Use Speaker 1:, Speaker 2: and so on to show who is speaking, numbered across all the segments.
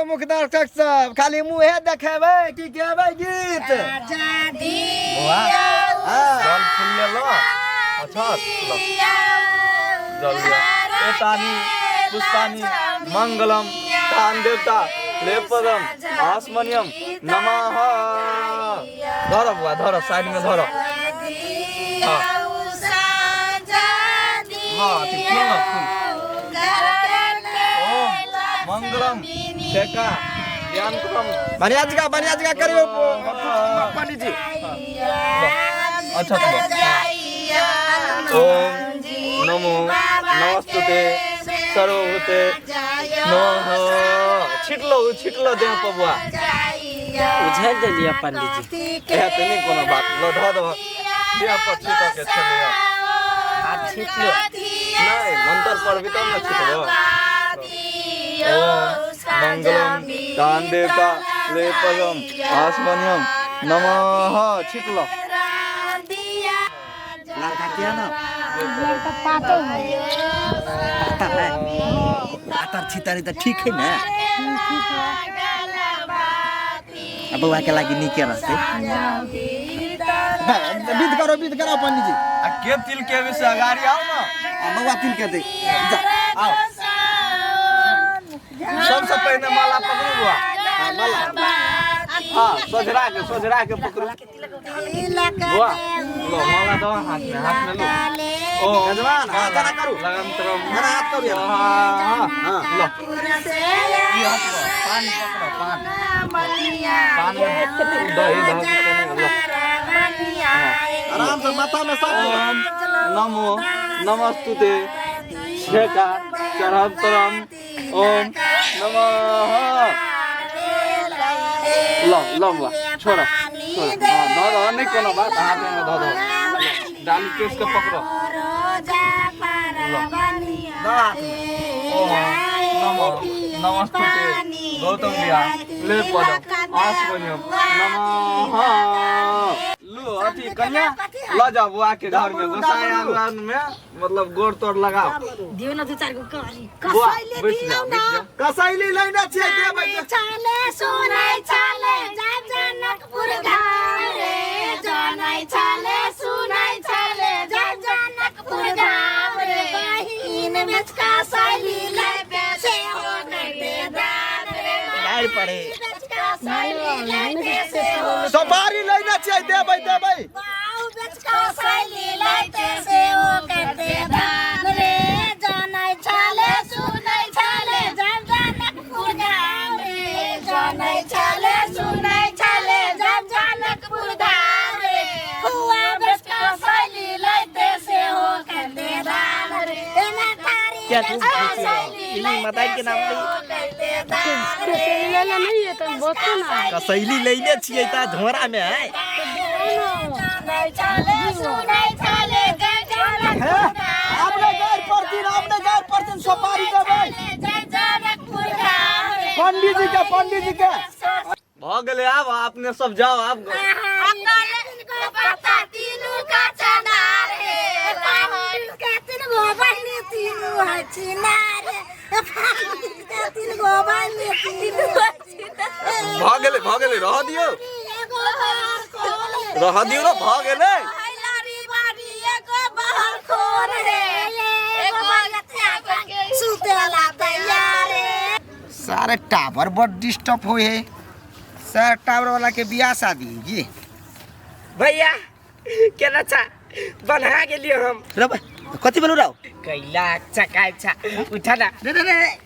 Speaker 1: मुख दर्शक सब खाली मुँहे देखेबै कि गेबै गीत।
Speaker 2: बौआ
Speaker 1: हाँ।
Speaker 2: जल फूल ले लो। अच्छा ल जल लिअ। एतानि पुष्पानि मंगलम तान देवता लेपदम आसमनियम नमः। धर बुआ धर, साइड में धर। हाँ ल अथी फूल न फूल। ओम मंगलम ठेका ज्ञानक्रम।
Speaker 1: बढ़िया जगह, बढ़िया जगह करियो पंडित जी।
Speaker 2: अच्छा तो ओम नमो नमस्तुते सर्वभूते नमः। छिटलो छिटलो देह पर बुआ।
Speaker 3: उझेल देलियै पंडित जी।
Speaker 2: एह तऽ नहि कोनो बात, ल धऽ दबह देह पर छिटऽ के छलैया।
Speaker 3: आब छिटलो
Speaker 2: नहि, मंत्र पढ़बी तब ने छिटबो। ओम मंगलम दान देवता लेपगम आसमनियम नमः। छिटलो।
Speaker 1: लड़का क्या ना?
Speaker 4: लड़का पातर है।
Speaker 1: पातर है, पातर छितर तऽ ठीक है ने?
Speaker 4: ठीक है।
Speaker 1: आ बौआ के लागि नीके रहतै। विध करो, विध करो पंडित जी।
Speaker 2: आ के तिल के विषय अगाड़ी आओ न।
Speaker 1: आ बौआ तिल के दे जा।
Speaker 2: आओ, सबसे पहिने माला पकड़ू बुआ।
Speaker 1: हाँ, माला।
Speaker 2: हाँ, सोझरा के, सोझरा के पकड़ू बुआ। लो माला दो हाथ में, हाथ में लो। ओ
Speaker 1: यजमान, हाँ, जना करू।
Speaker 2: लगन तरम।
Speaker 1: जना हाथ करू यार।
Speaker 2: हाँ।
Speaker 1: हाँ।
Speaker 2: लो ई हाथ लो, पान पकड़ो, पान पान में दही दह के कनी लो।
Speaker 1: आराम से माथा में साफ करो।
Speaker 2: ओम नमो नमस्तुते छेका चढ़तरम ओम नमः। ल ल बुआ, छोड़ छोड़। हाँ धऽ दह, नहि कोनो बात, हाथ में धऽ दह। डाली केस के पकड़ो। ल
Speaker 1: दो हाथ में।
Speaker 2: ओम नमो नमस्तुते गौतम बिया ले पदम आसमनियम नमः। लो अथी कन्या ल जाओ बुआ के घर में, गोसाई आंगन में, मतलब गोड़ तोड़ लगाओ।
Speaker 4: दियो न दू चार गो करी।
Speaker 2: बुआ बैठ जाओ, बैठ जाओ।
Speaker 1: कसैली लैने छियै, देबै तऽ।
Speaker 5: छाले सुनै छाले जाब जनकपुर धाम रे, जनै छाले सुनै छाले जाब जनकपुर धाम रे, बहिन बेचका शैली लै बेचे हो करते दान रे,
Speaker 1: गारि पड़े।
Speaker 5: बेचका शैली लै बेचे हो।
Speaker 1: सोपारी लैने छियै, देबै देबै।
Speaker 5: बाउ बेचका शैली लै से हो करते दान रे, जनै छाले सुनै छाले जाब जनकपुर धाम रे, जनै छाले सुनै छाले जाब जनकपुर धाम रे, फुआ बेचका शैली लैते से हो करते दान रे, एना थारी
Speaker 3: क्या तू
Speaker 5: बेचका शैली
Speaker 3: ई मदाई के नाम
Speaker 5: से
Speaker 3: ले।
Speaker 5: हो करते दान रे।
Speaker 4: लेला नहीं है तो बतो ना।
Speaker 1: कसैली लैने छियै तऽ झोरा में है।
Speaker 5: जनै छाले सुनै छाले जय जनकपुर धाम
Speaker 1: अपने गारि पड़थिन, अपने गारि पड़थिन, सोपारी देबै।
Speaker 5: जय जनकपुर धाम रे।
Speaker 1: पंडित जी के, पंडित जी के।
Speaker 2: भऽ गेलै, आब अपने सब जाओ आब। भऽ गेलै, भऽ गेलै, रहऽ दियौ, रहऽ दियौ ने, भऽ गेलै।
Speaker 1: सारे टावर बड़ डिस्टर्ब होए है। सर टावर वाला के बियाह शादी है जी।
Speaker 3: भैया केना छा? बन्हा गेलियै हम।
Speaker 1: रे बा, कथी बोलू राव?
Speaker 3: कैला चकाय छा, उठा ना।
Speaker 1: रे रे रे।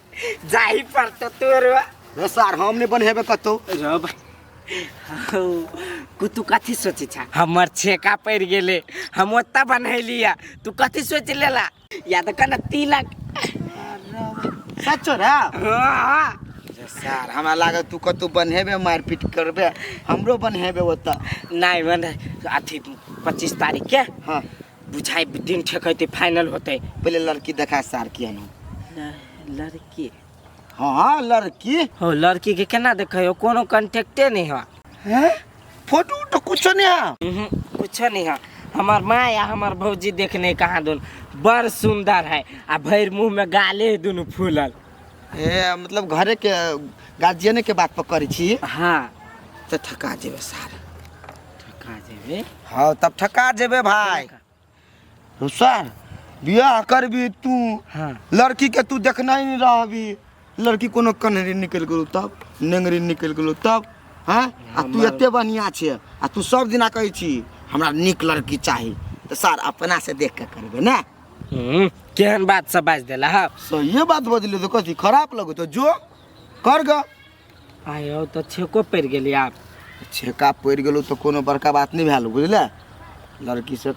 Speaker 3: जाही पड़तो तोर।
Speaker 1: रे सार, हम नहीं बन्हेबे कतौ।
Speaker 3: रब हौ, तू कथी सोचे छा? हमर छेका पड़ि गेलै, हम ओतऽ बन्हेलियै, तू कथी सोच लेला? या तऽ कना तिलक।
Speaker 1: सचो रे?
Speaker 3: हाँ।
Speaker 1: रे सार, हमरा लागल तू कतौ बन्हेबे, मारपीट करबे, हमरो बन्हेबे ओतऽ।
Speaker 3: नहीं बन अथी 25 तारीख के।
Speaker 1: हाँ।
Speaker 3: बुझाइ दिन ठेकैते फाइनल होते।
Speaker 1: पहले लड़की देखा सार की हनु।
Speaker 3: लड़की?
Speaker 1: हाँ लड़की।
Speaker 3: हो, लड़की के केना देखै हो? कोनो कॉन्टेक्टे नहीं हो।
Speaker 1: हैं? फोटो तो कुछो नहीं है?
Speaker 3: कुछो नहीं है। हमार माँ या हमार भौजी देखने कहाँ दोन बड़ सुंदर है आ भरि मुँह में गाले है दुनू फूलल।
Speaker 1: ए मतलब घरे के गार्जियने के बात पर करै छी।
Speaker 3: हाँ।
Speaker 1: तऽ ठका जेबै सार।
Speaker 3: ठका जेबै?
Speaker 1: हाँ तब ठका जेबै भाई। सर बियाह करबी तू।
Speaker 3: हाँ।
Speaker 1: लड़की के तू देखना ही नहीं रहबी, लड़की कोनो कन्हरी निकलि गेलो तब नेंगरी निकलि गेलो तब। हाँ आ तू एते बढ़िया छे आ तू सब दिना कहै छी हमरा नीक लड़की चाही, तऽ सर अपना से देख के करबै ने।
Speaker 3: केहन बात सब बाजि देला। हाँ
Speaker 1: सहिए बात बजले तो कथी खराब लगो तो जो कर ग।
Speaker 3: आयो तो छेको पड़ि गेली। आप
Speaker 1: छेका पड़ि गेलो तो कोनो बड़का बात नहीं भेल बुझले। लड़की से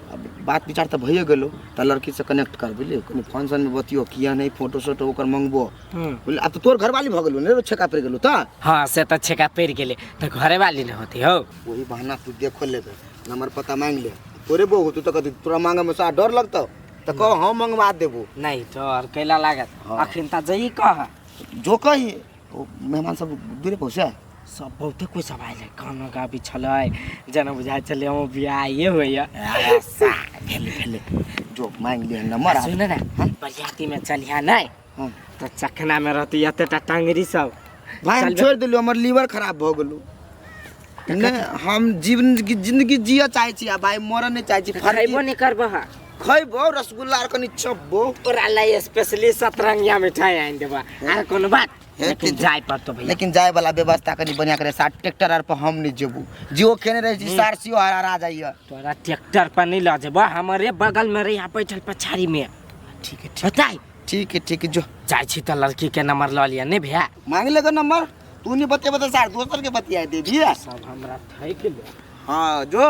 Speaker 1: अब बात विचार तऽ भइए गेलो तऽ लड़की से कनेक्ट कर बुझलियै, कनि फंक्शन में बतियो किया नहीं फोटो सोटो ओकर मंगबो बुझलियै। आब तऽ तोर घरवाली भऽ गेलो ने, छेका पड़ि गेलो तऽ।
Speaker 3: हाँ से तऽ छेका पड़ि गेलै तऽ घरेवाली ने होती हो।
Speaker 1: वही बहाना तू देखो लेबे, नंबर पता मांग ले, तोरे बहु तू तऽ कथी तोरा मांगे में सा डर लगतौ तऽ कह हम मंगवा देबो।
Speaker 3: नहीं डर कैला लागत।
Speaker 1: हाँ।
Speaker 3: अखन तऽ जई कह
Speaker 1: जो कही ओ मेहमान सब दूरे पहुँचे
Speaker 3: सब बहुते कोइ सब आयल है, गाना गाबी छलै जेना बुझाइ छलै हम बियाहे होइया।
Speaker 1: भेलै भेलै जो मांगि लिहे नंबर।
Speaker 3: सुन ने बरियाती में चलिहा नहीं
Speaker 1: हाँ।
Speaker 3: तऽ चखना में रहती एतेटा टांगरी सब।
Speaker 1: भाई हम छोड़ि देलियो, हमर लीवर खराब भऽ गेलो। नहीं हम जीवन जिंदगी जिय चाहै छी आ भाई मरऽ नहि चाहै छी।
Speaker 3: खैबो नहि करबह?
Speaker 1: खैबो रसगुल्ला आर कनि चपबो।
Speaker 3: तोरा लै स्पेशली सतरंगिया मिठाई आनि देबह आर कोनो बात। लेकिन जाय पड़तो भैया।
Speaker 1: लेकिन जाय वाला व्यवस्था कनि बढ़िया करे, सार ट्रैक्टर आर पर हम नहीं जेबू, जियो खेने रहै छी सार सियो हरा जाइए।
Speaker 3: तोरा ट्रैक्टर पर नहीं लऽ जेबह, हमरे बगल में रही बैठल पछाड़ी में।
Speaker 1: ठीक है
Speaker 3: बताई।
Speaker 1: ठीक है ठीक है जो
Speaker 3: जाइ छी तऽ लड़की के नंबर लऽ लिअ नहीं भैया।
Speaker 1: मांग लेगा नंबर, तू नहीं बतिया बता सार दोसर के बतिया दे दिया
Speaker 3: सब हमरा ठकि ले।
Speaker 1: हाँ जो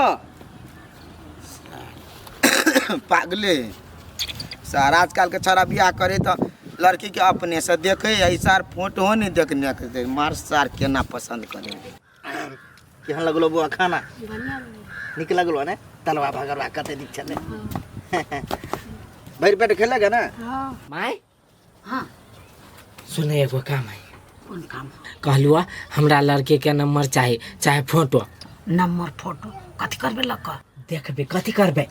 Speaker 1: पागले सार आजकल के छोरा बियाह करे तो लड़की के अपने से देखे है, सार फोटो नहीं देखने के मार सार केना पसंद करे।
Speaker 6: केहन लगलो बुआ खाना? निक लगलो ने? तलवा भगरवा कते नीक छलै। भरि पेट खेलक ने?
Speaker 3: My.
Speaker 5: हाँ
Speaker 3: सुने एगो काम है।
Speaker 5: कोन काम?
Speaker 3: कहलुआ हमरा लड़के के नंबर चाही, चाहे फोटो।
Speaker 5: नंबर फोटो कथी करबे लक?
Speaker 3: देखबे कथी करबे?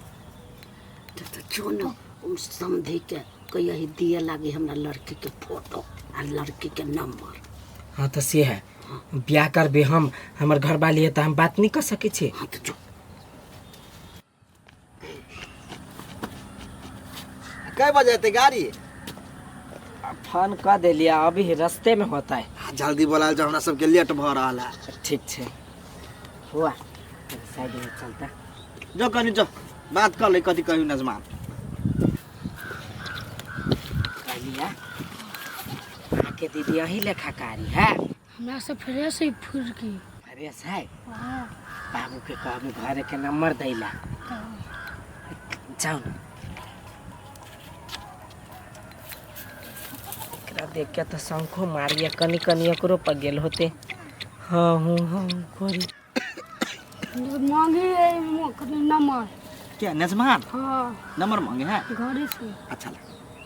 Speaker 5: तो जो न उ समझी के कहिया दिए लागी हमरा लड़की के फोटो आ लड़की के नंबर।
Speaker 3: हाँ तो से है। ब्याह करबे हम, हमर घरवाली है तो हम बात नहीं कर सके छी।
Speaker 5: हाँ तो जो
Speaker 6: कै बजे एतै गाड़ी?
Speaker 3: फोन कर देलिया अभी रास्ते में होता है।
Speaker 6: जल्दी बोला जो हमरा सबके लेट भ रहल है।
Speaker 3: ठीक है हुआ साइड में चलता।
Speaker 6: जो कनी जो बात कर ले कथी कही नजमान।
Speaker 3: कहलिया आके दीदी यही लेखा कारी है।
Speaker 4: हमरा से फ्रेश है फुर्की।
Speaker 3: फ्रेश है? बाबू के कहबू घरे के नंबर दैला। जाओ ना एकरा देख के तो शंखो मारिया कनी कनी एकरो पर गेल होते। हाँ हूँ हाँ करी
Speaker 4: मांगी है नंबर।
Speaker 6: क्या नजमान?
Speaker 4: हाँ
Speaker 6: नंबर मांगे है
Speaker 4: घरे से।
Speaker 6: अच्छा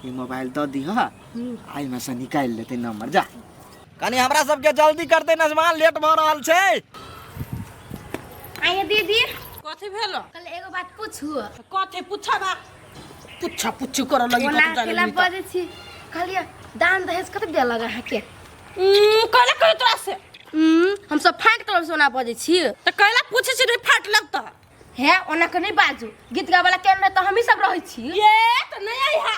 Speaker 6: ये मोबाइल दऽ दीह आई में से निकालि लेते नंबर। जा कनी हमरा सबके जल्दी करते नजमान, लेट भऽ रहल छै।
Speaker 4: आइए दीदी।
Speaker 7: कथी भेल?
Speaker 4: कल एगो बात पूछू।
Speaker 7: कथी पूछा ना? पूछा पूछू कर लगी
Speaker 4: कथी जाने बजै छी। कहलिए दान दहेज कते दे लगा है के?
Speaker 7: कहले कहि तोरा से।
Speaker 4: हम सब फाँक तरफ से ओना बजै छी।
Speaker 7: त कहला पूछै छी नहीं फाट लगता
Speaker 4: हे ओना के नहीं बाजू। गीत गावे वाला केन रहे त हमही सब रहै छी।
Speaker 7: ये त नहीं आई हा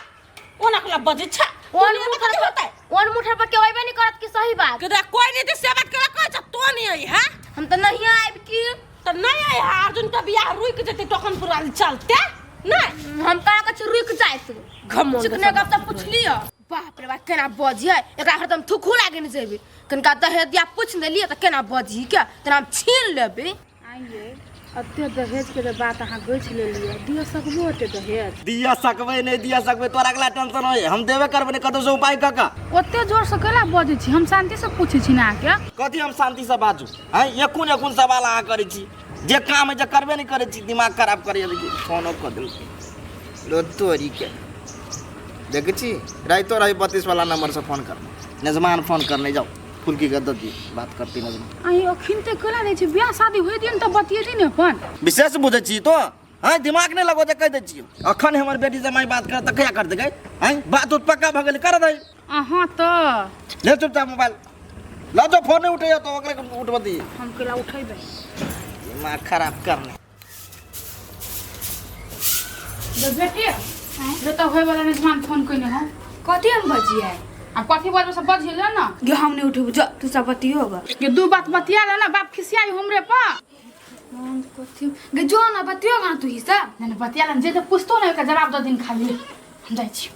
Speaker 7: ओना के बजै छ।
Speaker 4: ओन मुठर होतै, ओन मुठर पर के अइबे नहीं करत की सही बात?
Speaker 7: के कोई नहीं ते से बात करा कहै छ तो नहीं आई हा।
Speaker 4: हम त नहीं आइब की
Speaker 7: त नहीं आई हा। अर्जुन के बियाह रुक जेतै तखन पूरा चलते नहीं।
Speaker 4: हम कहाँ कछ रुक जाइत
Speaker 7: घमंड
Speaker 4: चिकने गप त पुछलियो। बाप रे बाप केना बजी है एकरा हरदम थुकू लागे ने जेबे। कनका दहेज दिया पूछ देलिए त केना बजी के तना हम छीन लेबे।
Speaker 8: आइए अते दहेज के बात अहाँ गछि लेलिए, दिया सकबो ओते दहेज?
Speaker 6: दिया सकबै नहीं दिया सकबै तोरा अगला टेंशन होय, हम देबे करबै ने कतौ से उपाय क के।
Speaker 8: ओते जोर से केला बजै छी? हम शांति से पूछै छी ना अहाँके।
Speaker 6: कथी हम शांति से बाजू? हैं एखुन एखुन सवाल अहाँ करै छी, जे काम है जे करबे नहीं करै छी, दिमाग खराब करैया। देखी फोन ऑफ कर देलकै लो तोरी के। देखै छी राइतो रही 32 वाला नंबर से फोन करना नजमान फोन करने जाओ फुलकी के ददी बात करती नजमान।
Speaker 8: आई अखिन ते केला दै छी? बियाह शादी होय दियन त बतियेती ने अपन।
Speaker 6: विशेष बुझै छी तो हैं दिमाग नहीं लगो जे कहि दै छी। अखन हमर बेटी से माय बात कर त कहिया कर देबै? हैं बात उत पक्का भ गेल कर दै।
Speaker 8: अहाँ तऽ
Speaker 6: ले चुपचाप मोबाइल ला जो फोन नहीं उठैया तो ओकरे के उठबऽ दी
Speaker 8: हम केला उठेबै
Speaker 6: दिमाग खराब करने
Speaker 8: बेटी जो तऽ होय वाला मेजबान फोन कइने हो
Speaker 4: कथी हम बजियै
Speaker 8: आब कथी बजबै सब बजिए ले ना
Speaker 4: गे हम नहीं उठेबो जा तू सब बतियो गा
Speaker 8: ये दू बात बतिया ले ना बाप खिसियाई हमरे पर
Speaker 4: हम कथी गे जो ना बतियो गा तू ही सब
Speaker 8: नहीं नहीं बतिया ले जे तऽ पूछतो ना ओकर जवाब दऽ दिन खाली हम जाइ छी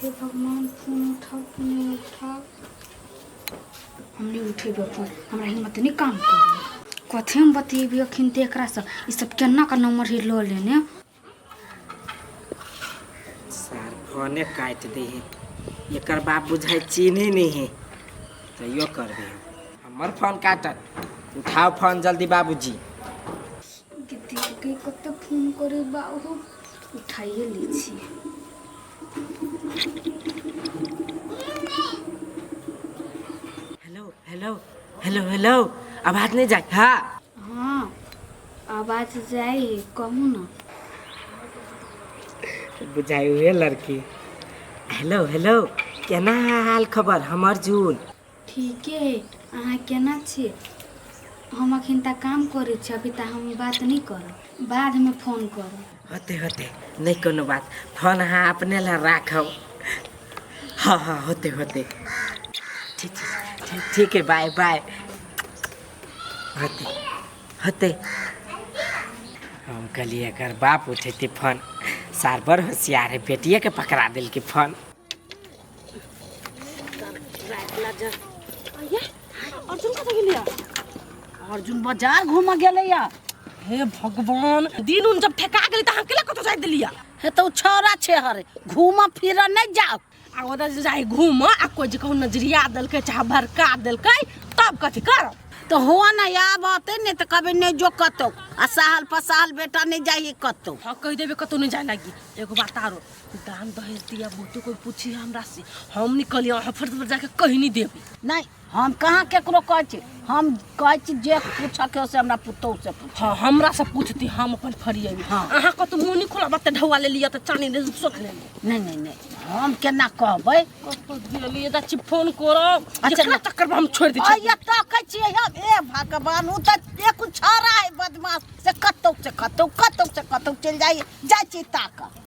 Speaker 4: हे भगवान फोन उठाओ कि नहीं उठाओ हम नहीं उठेबै फोन हमरा हिम्मत नहीं काम करे कथी हम बतियेबै अखन तऽ एकरा से ई सब केना का नंबर ही लऽ लेने
Speaker 3: सार फोने काटि दै है एकर बाप बुझाइ चिन्है नहि है तैयो करबै हम हमर फोन काटत उठाओ फोन जल्दी बाबूजी
Speaker 4: दीदी के कते फोन करे बाबू उठाइए लै छी
Speaker 3: हेलो हेलो हेलो हेलो आवाज नहीं जाए हाँ
Speaker 4: हाँ आवाज जाइ है कहू ना
Speaker 3: बुझाइ उहे लड़की हेलो हेलो केना हाल खबर हमर जून
Speaker 4: ठीके है अहाँ केना छी हम अखन तक काम करै छी अभी तक हम बात नहीं करब बादमे फोन करब
Speaker 3: होते होते नहीं कोनो बात फोन अहाँ अपने ला राखब हाँ हाँ होते होते ठीक ठीक ठीक ठीक है बाय बाय होते होते हम कहलिए एकर बाप उठेती फोन सार बड़ होशियार है बेटिए के पकड़ा देलकै फोन
Speaker 7: अर्जुन कतऽ गेलिया अर्जुन बाजार घूमऽ गेलैया हे भगवान दिन उन जब ठेका गेली तऽ अहाँ केला कतौ जाय देलिया हे तऽ ओ छौड़ा छै हरे घूमऽ फिरऽ नहि जाउ आ ओतऽ जे जाइ घूमऽ आ कोइ जे कहूँ नजरिया देलकै चाहे भड़का देलकै तब कथी करब तऽ हुआ ने आब अतै ने तऽ कहबै नहि जो कतौ आ साहल पसाहल बेटा नहि जाइ कतौ हाँ कहि देबै कतौ नहि जाय लागी एगो बात आरो दान दहेज दिया बहुते कोई पूछी हमरा से हम निकलिए अहाँ फट फट जाके कहि नहीं देबै नहीं हम कहाँ केकरो कहै छी हम कहै छी जे पूछऽ के से हमरा पुतोहु से पूछ हाँ हमरा से पूछती हम अपन फरिएबै हाँ। अहाँ कतौ मुँह नहीं खोला बात ढौआ ले लिअ तऽ चानी ले सोना ले लिअ नहीं नहीं नहीं हम केना कहबै कतौ गेलियै चाची फोन करब अच्छा, जेकरा चक्कर में हम छोड़ि दै छी अइया तकै छियै हम ए भगवान उ तऽ एक छौड़ा है बदमाश से कतौ से कतौ कतौ से कतौ चलि जाइ जाइ छी ताकऽ।